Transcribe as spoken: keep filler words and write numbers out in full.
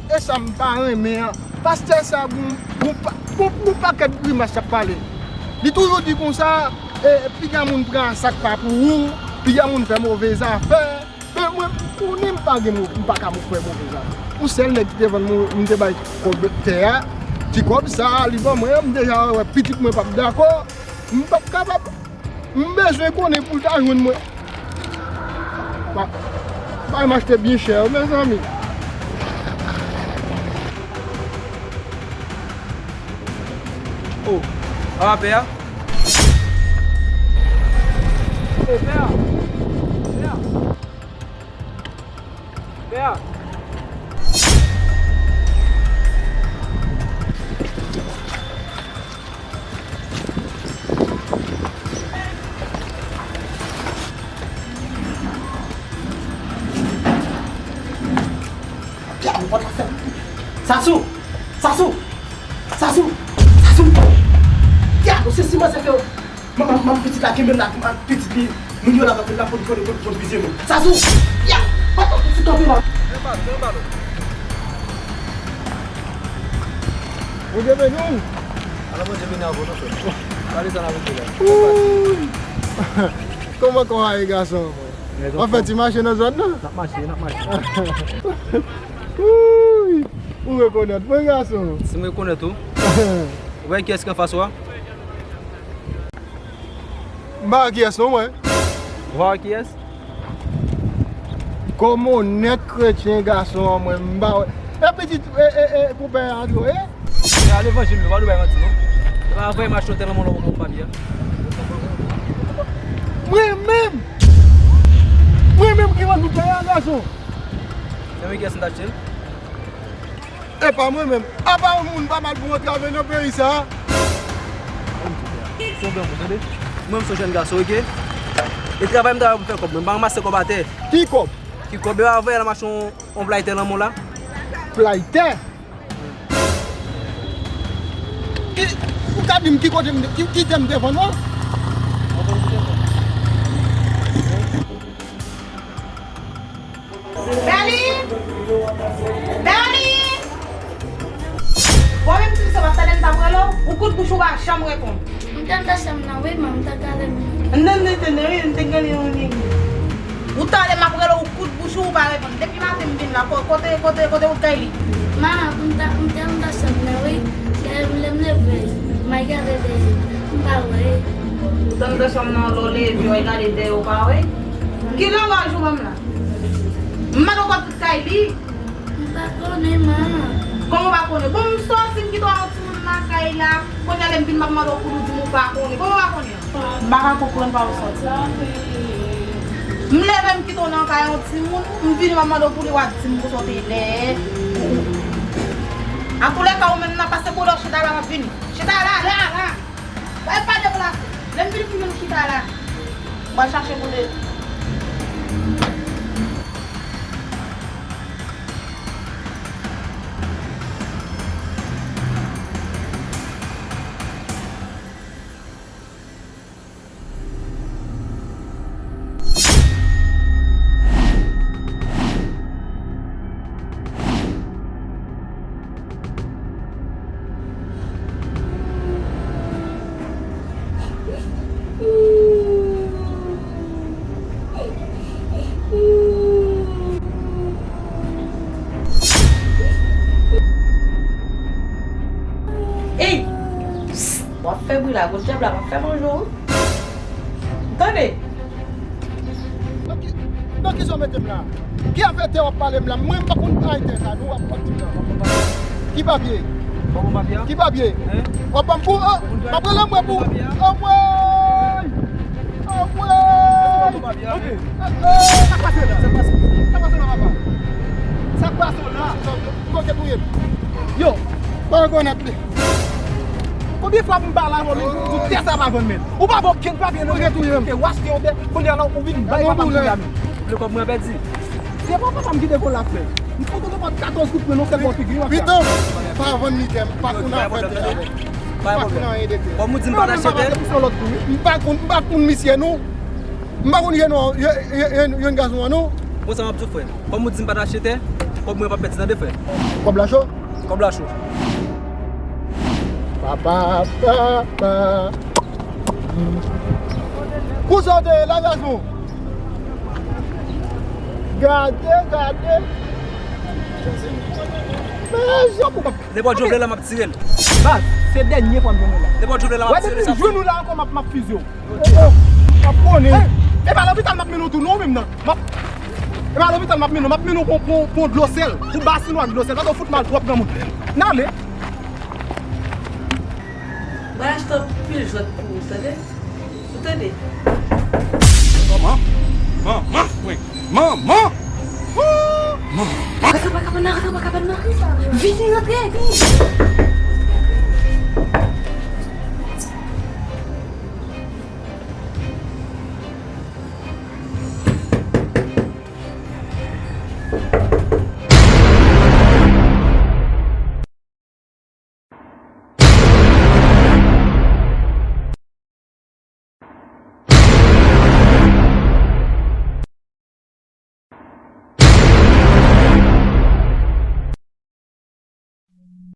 E sa m pa renmen an, pastè sa gon, gon, pa- gon, gon pakèt grimas l ap pale. Li toujou di konsa, e, piga moun pran sa k pa pou ou, piga moun fè move zafè. Men mwen, m konnen m pa gen mo-, m pa ka mo-, fè move zafè. Yon sèl nèg ki te vann mwen, m te bay kòb tè a, ti kòb sa a, li ban mwen, m deja wè pitit mwen p ap dakò, m p ap kapab. M bezwen konnen pou l ta jwenn mwen. Ba-, bagay m achte byen chè, mezanmi. Oh, sa va, pè a? Hey, pè a! Pè a! Pè a! Pè a, ou pa ta fè. Sasou! Sasou! Sasou! Sasou! Pè a, ou se siman se fè. Manman, manman pitit la kenbe l la, ak pitit li, moun yo la, la, la, pou, pou, pou, pou vizye nou. Sasou! Ya! Papa, pitit kanpe la. Bondye beni w. Ala Bondye beni avè w, non, frè m. Gade sa n ap regle la. Wouy! Kòman kò a ye, gason? Anfèt, ti mache nan zòn nan? N ap mache, n ap mache. Wouy! Ou rekonèt mwen, gason? Si m rekonèt ou. Ou wè kiyès ki anfas ou a? M pa wè kiyès non, mwen. Ou pa wè kiyès? Kòman nèt kretyen gason an, mwen, m pa wè. E pitit, e, e, e, konpè Andro, e? Se a levanjil, nou pa dwe bay manti, non. Se pa avè m achte yon tèl lanmò lò ou pa byen. Mwen menm! Mwen menm ki vann nou tè a, gason! Se mwen kiyès m t achte l? E pa mwen menm. Apa yon moun pa mal pou antrave nan peyi sa a? Se yon granmoun, tande. Mwen, m se yon jèn gason, oke? E travay m travay pou m fè kòb mwen. M pa ranmase kòb atè. Ki kòb? Ki kòb? E pa avè l mache yon, yon playtè lanmò la. Playtè? Ki, ou ka di m ki kote m te, ki, ki tè m te vann ou? Berline! Berline! Bon, menm si se w ap tande m t ap rele w, ou kout bouch ou pa janm reponn. M t anndan chanm nan wi, man, m t ap gade moun. Anndan, anndan, anndan, wi, m te gade yon nèg. Ou tande m ap rele w, ou kout bouch ou, ou pa reponn. Depi maten m vin la, ko-, kote, kote, kote wout kay li? Man, m t, m te anndan chanm nan wi. Lè, lè m leve, m al gade dèyè m, m pa wè. Ou t anndan chanm nan, lè w leve, w al gade dèyè, w pa wè? Ki langaj ou ban m la? M mande w kote wout kay li? M pa konnen, man. Kòman w pa konnen? Bon, m sòti, m kite w ak yon timoun nan kay la. Kounye a lè m vin, m ap mande w pou ou di m ou pa konnen. Kòman w pa konnen an? M pa ka konprann pa ou sòti. M leve, m kite w nan kay yon timoun, m vini, m ap mande w pou li, w ap di m pou sa w te lè. Antoulèka, ou menm nan, pase bò la, chita la, m ap vini. Chita la, la, la. Bay pa deplase. Lè m vini pou nou chita la. Mwen chache kote. Ey! Psst! W ap fè bri la, gwo dyab la p ap fè manje w wi. Tande! Nan ki, nan ki sa w mete m la? Ki afè tè w ap pale m la? Mwen, m pa konn bagay tè sa, nou w ap, w ap di m nan. Ki papye? Ki papye? Hein? W ap ban m pou, oh, m ap rele mwen pou, anmwey! Anmwey! Sa k pase la? Sa k pase la, papa? Sa k pase la? Kote pou ye? Yo, pa rekonèt li. Konbyen fwa m pale avè w, men, pou tè sa pa vann, men? Ou pa ba okenn papye, non, ke w achte yon tè, kounye a la, ou vin bay papa m kounye a, men. Le kòb mwen pèdi. Se pa papa m ki te vòlè a, frè. M fout ou devan katòz kout pwen, non, sèl bò figi w ap fè. Piton, pa vann li tè m, pa konn afè tè avè. Pa konn anyen de tè. Kòm ou di m pa t achte tè? M pa konn, m pa konn misye, non. M pa konn jèn, jèn, jèn, jèn gason an, non. Bon, sa m ap di w, frè. Kòm ou di m pa t achte tè, Kòb mwen p ap pèdi tande, frè. Kòb la cho? Kòb la cho. Papa, papa. Kousa w te ye la, gason? Gade, gade. Men, jan pou m ap Nenpòt jan w vle la, m ap tire l. Baz, se dènye fwa m jwenn ou la. Nenpòt jan w vle la, m ap tire l. Wè, depi m jwenn ou la ankò, m ap, m ap fize w. Oh, oh, m ap konnen. E pa lopital m ap mennen w tou non, menm nan. M ap, e pa lopital m ap mennen w, m ap mennen w pou, pou, pou dlo sèl. Pou basen w ak dlo sèl. Paske w fout mal twòp granmoun. N ale. Mwen achte anpil jwèt pou ou, tande? Ou tande? Manman! Manman! Manman! Manman! Rantre pa kabann nan, rantre pa kabann nan. Vini, rantre, vini.